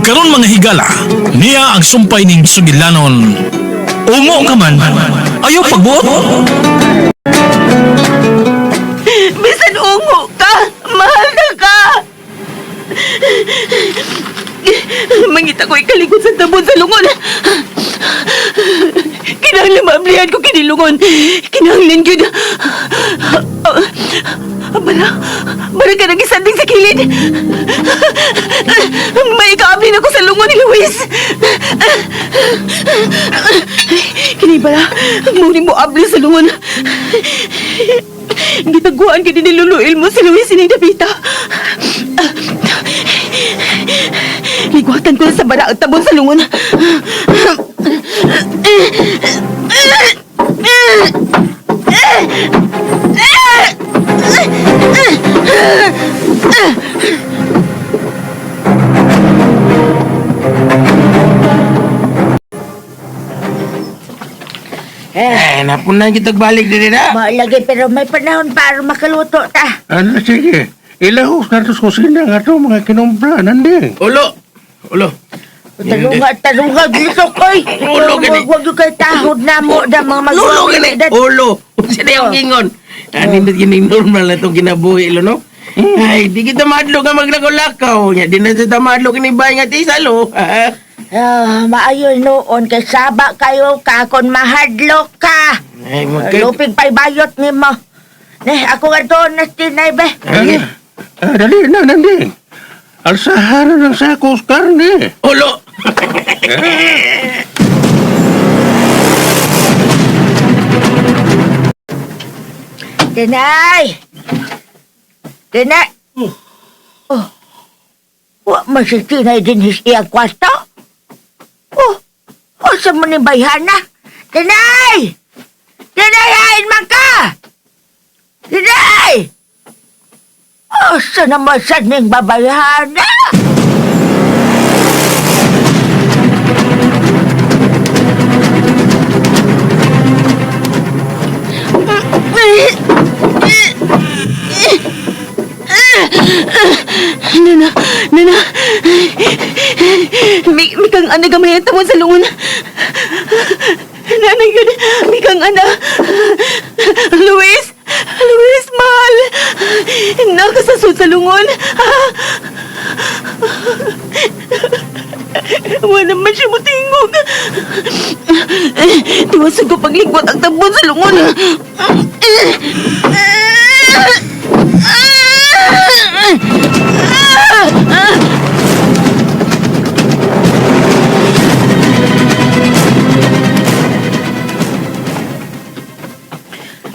Ug karon mga higala, niya ang sumpay ning sugilanon. Ungo ka man, ayaw pagbuot. Bisan ungo ka, mahal na ka. Mangita ko ikalikod sa tabon sa lungon. Kinahanglan maablihan ko kinilungon. Kinahanglan yun. Bala, bala ka nang isanding sa kilid. May ikaabli na ko sa lungon ni Luis. Kini bala, muni mo abli sa lungon. Gitaguan ka din ni Lolo Elmo si Luis sining dapita. Ligwatan ko na sa bara ang tabon sa lungon. Eh, napunan kita balik diri na. Malagi pero may panahon pa aron makaluto ta. Ano, sige. Ilahos na to sa kusina nga to, mga kinumpla, nanding. Ulo. Ulo. Tarunga, tarunga, gisok, oy! Ulo, gani. Huwag yung kay tahod na mo, da mga mag- Ulo gani. Ulo. Unsa na yung gingon? Ani na gini normal na tong kinabuhi lo no? Ay, di kita madlo nga maglakaw-lakaw. Nya di na sa madlo kini bay nga tisalo. Ah, maayo noon kay saba kayo ka kon mahadlok ka. Ay, magkay. Lupig pa'y bayot nimo. Ne, ako nga doon na tinay be. Ay, Ah, dali na, nanding. Alsahan ng sako sa karne. Ulo. Tinay! Tinay! Oh. Wa man si Tinay din his iyang kwarto? Oh, asa mo ni bayhana? Tinay! Tinay, hain man ka! Tinay! Asa naman sa ning babayhana? Nana, nana. Mikang ana gamay ang tamon sa lungon. Nana yun, mikang ana. Luis, Luis, mahal. Nakasasod sa lungon. Wala man siya mutingog. Tiwasan ko pagligwat ang tambon sa lungon.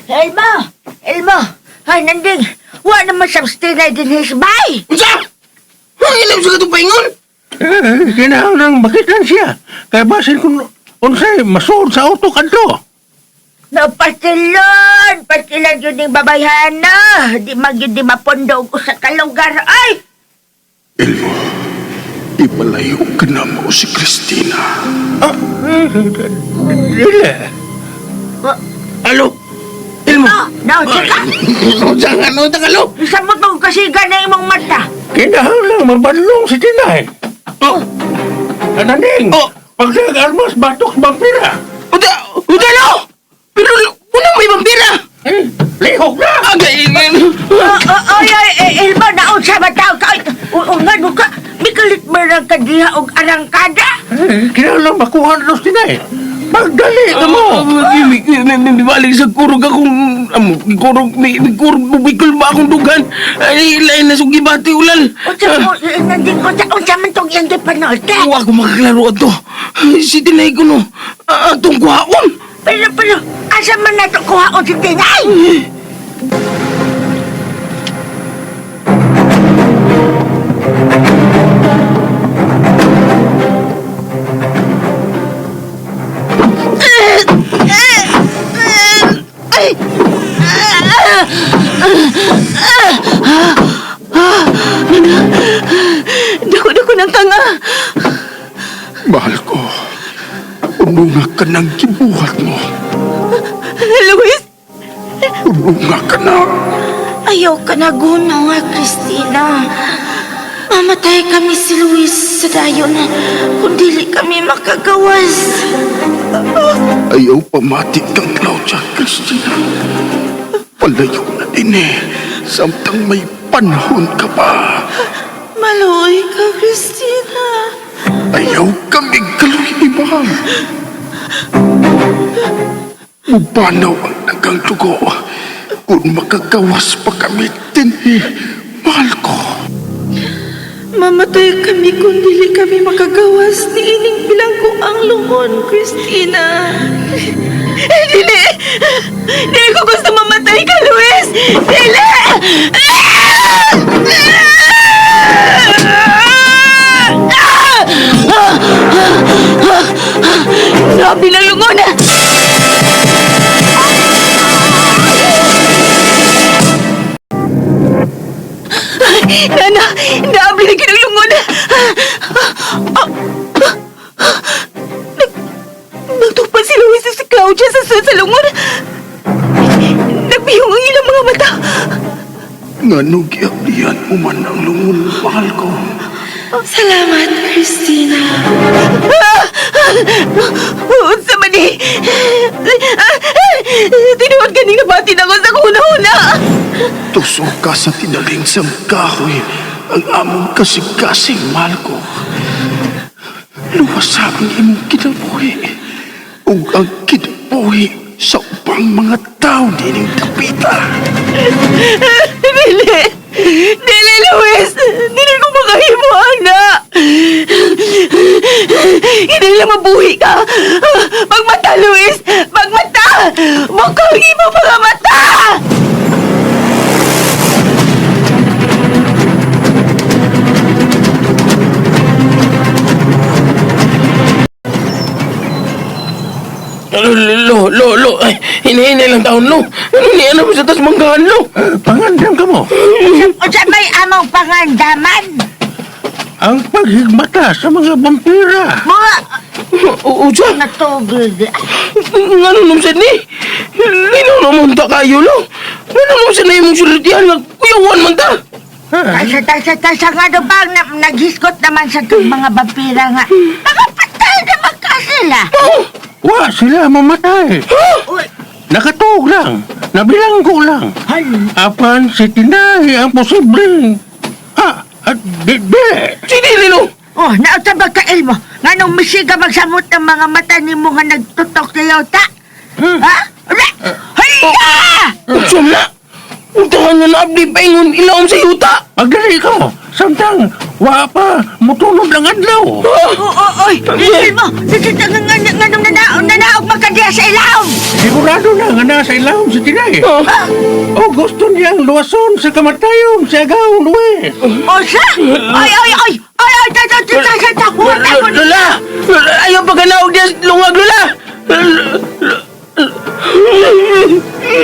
Elmo! Elmo! Ay, nanding! Wa naman sa Tinay din his bay! Unsa? Ang ilam sa katong paingon? Eh, kinahanglan makitan siya. Kaya basin kung unsay masuod sa auto kadto. No, patilon! Patilan yun yung babayhana! Di magyud di mapondo og usa ka lugar. Ay! Elmo, ipalayo ka na mo si Christina. Dili. Alo. Ilmo. No, no, tsaka! Unsa nga no tagalo? Samot mo kasiga na imong mata. Kinahanglan mabanlong si Tinay. Oh, Nanding. Oh. Pagdag armas batok vampira. uda, uda no. Pero unang may vampira. Eh, lihok na. Agay. Oh, oh, oy, oy, eh, Elmo, naunsa ba tao ka? Ay, Oo nga, no ka. Mikalit mo lang ka diha og arangkada. Eh, kinahanglan makuha na to si Tinay. Magdali ka mo. Balik sa kurog akong amo, kurog may kurog bikol ba akong dugan? Ay lain na sugi bati ulal. Unsa mo, eh, nanding, unsa, unsa man tong iyang gipanolte? Wa ko makaklaro ato. Si Tinay ko no. Atong kuhaon. Pero, pero, asa man nato kuhaon si Tinay? Dako-dako ng tanga. Mahal ko, ununga ka ng gibuhat mo. Luis, Ununga ka na. Ayaw ka na guno nga, Christina. Mamatay kami si Luis sa dayon kung dili kami makagawas. Ayaw pamati kang Claudia, Christina. Palayo na din eh. Samtang may panahon ka pa. Maluoy ka, Christina. Ayaw kami kaloy ni Mahal. Mubanaw ang nagang dugo. Kung makagawas pa kami dinhi, mahal ko. Mamatay kami kung dili kami makagawas ni ining bilanggo ang lungon, Christina. Dili! Dili ko gusto mamatay ka, Luis! Dili! Grabe ng lungon! Nana, naabli na kinulungon. Nagtupan si Luis at si Claudia sa sa lungon. Nagpihong ang ilang mga mata. Nganong giablihan mo man ang lungon, mahal ko. Salamat, Christina. Unsa man ni? Tinuod ganing nabati na ko sa kuna-una. Tusok ka sa tinalingsang kahoy ang among kasing-kasing, mahal ko. Luwasa ang imong kinabuhi ug ang kinabuhi sa ubang mga tao nining dapita. Dili! Dili, Luis! Dili ko makahimo, ana! Hindi lang mabuhi ka! Magmata, Luis! Magmata! Mukhang imo mga mata! Lo, lo, lo. Ay, hinihinay lang taon, lo. Ano ni ano sa tas manggahan, lo? Eh, pangandam ka mo. Unsa may among pangandaman? Ang paghigmata sa mga vampira. Mga Oo, siya. natugid. Nga nung sad ni? Linaw naman ta kayo, lo. Nga nung sad na imong sultihan nga kuyawan man ta. Tasa, tasa, tasa nga do bang na, naghiskot naman sa itong mga vampira nga. Nakapatay naman ka sila. Wa sila mamatay. Uy, Nakatuog lang. Nabilanggo lang. hal, Apan si Tinay ang posibleng. Ah, at di, di. Sige, lo. Oh, nauta ba ka Elmo? Nga nung misiga magsamot ng mga mata ni mo nga nagtutok na yota? Ha? Hala! Hala! Unsam na. Untahan nga naabli paingon ilawom sa yuta. Pagdali ka mo. Samtang, wa pa, mutulog ang adlaw. Oo, oh, oy! Elmo! Nga nga nung nanaog, nanaog magkadiya sa ilawom! Sigurado na nga nasa ilawom si Tinay. O gusto niyang luwason sa kamatayon si Agaw Luis. O siya! Ay, ay, ay! Ay, ay, ta, ta, ta, ta, ta, ta, ta, Lola! Ayaw pa ganaog diya lungag, Lola!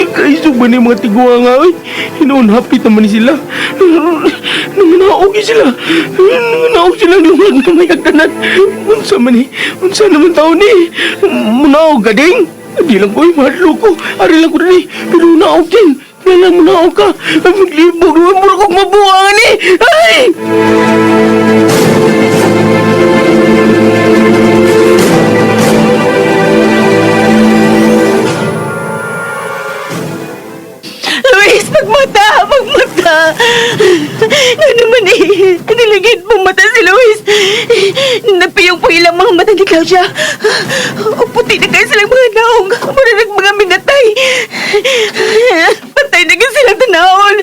Kaisog ba ni mga tiguang nga, oy? Hinoon, hapit naman ni sila. Nanganaog sila. Nanganaog sila ang lungag na may kagtanan. Unsa man ni? Unsa naman tao ni? Munaog ka ding? Di lang ko, mahadlo ko. Ari lang ko dali. Pero naog din. Kaya lang munaog ka. Ay, maglibog. Mura kong mabuhangan ni. Ay! Luis, magmata! Magmata! Nga naman eh, niligid mo mata si Luis. Napiyong po ilang mga mata ni Claudia. O puti na kayo silang mga naong. Mura nag mga minatay. Patay na kayo silang tanahon.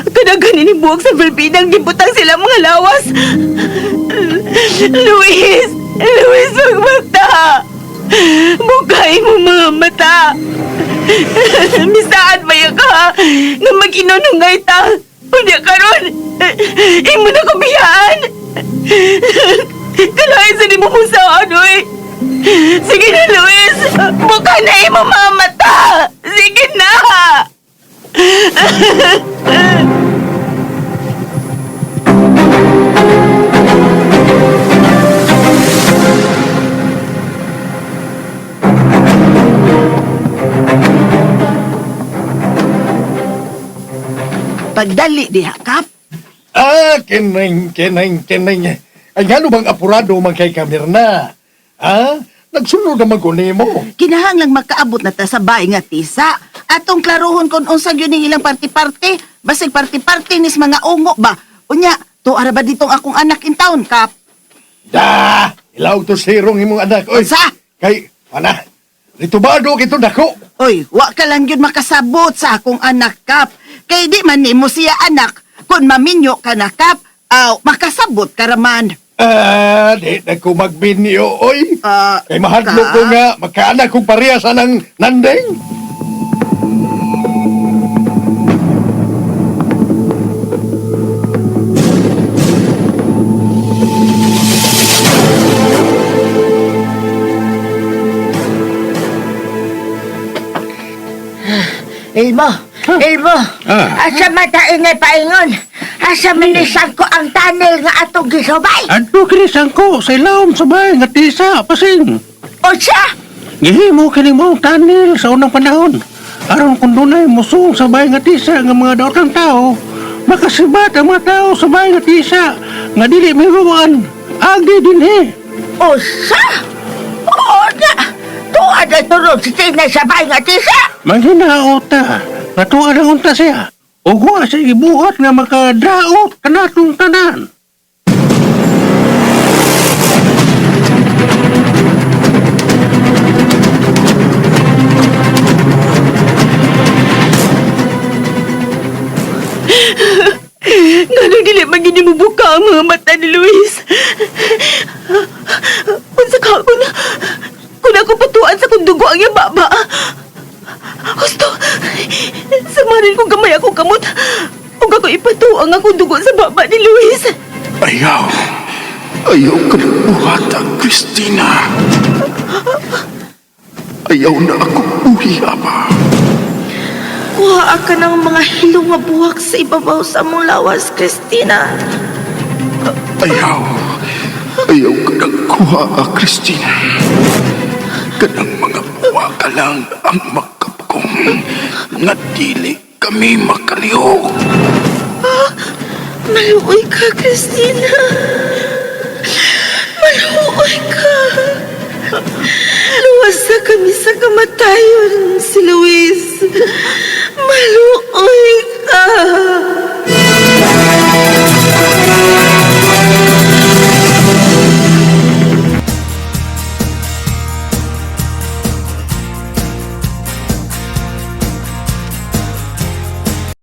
Kadaghanin ni buwag sa Filipinang gibutang silang mga lawas. Luis! Luis, magmata! Bukay mo mga mata! Misaan ba ya ka? Nga mag-inunungay ta. Unya karon, imo na ko biyaan. Kalahin sa nimo kung saan, uy. Sige na, Luis. Buka na imo mga mata. Sige na. Pagdali diha, Kap. Ah, kining, kining, kining. Ay, ngano bang apurado man kay Kamirna? Ha? Nagsunod naman ko nimo. Kinahanglang makaabot na ta sa bahay nga tisa. Atong klarohon kung unsa gyud ning ilang party-party. Basig party-party nis mga ungo ba. Unya, tuara ba ditong akong anak in town, Kap? Da! Ilaw to sirong imong anak. Oy! Sa? Kay, ana, ritubado kito dako. Oy, wa ka lang yun makasabot sa akong anak, Kap. Kay di man nimo siya anak. Kung maminyo ka na, Kap, aw, makasabot ka raman. Ah, di na ko magbinyo, oy. Ah, Kay mahadlok ko Kap? nga, magkaanak kong pareha sa nang nandeng. Elmo, Elmo, Ah. asa man ta ingay paingon? Asa man ni sangko ang tunnel nga atong gisubay? Adto kini sangko sa ilawom sa bahay nga tisa, pasing. Unsa? Gihimo kini mo tunnel sa unang panahon. Aron kung dunay musong sa bahay nga tisa nga mga daotang tao, makasibat ang mga tao sa bahay nga tisa nga dili miruan. Agi dinhi. Unsa? Oo na. Tuad ay turog si Tinay sa bahay nga tisa. Manghinaot ta. Natuwa na unta siya. Ug wa siya gibuhat nga makadaot kanatong tanan. Nganong dili man gini mo buka ang mga mata ni Luis? Unsa ka kun ako patuan sa kong dugo ang iyang baba. Husto, samarin kong gamay akong kamot. Ug ako ipatuang akong dugo sa baba ni Luis. Ayaw. Ayaw ka ng buhata, Christina. Ayaw na ako buhi, Ama. Kuha ka ng mga hilong nga buhak sa ibabaw sa among lawas, Christina. Ayaw. Ayaw ka ng kuha, Christina. Kanang mga buwa ka lang ang makapkong nga dili kami makalihok. Maluoy ka, Christina. Maluoy ka. Luwas na kami sa kamatayon, si Luis.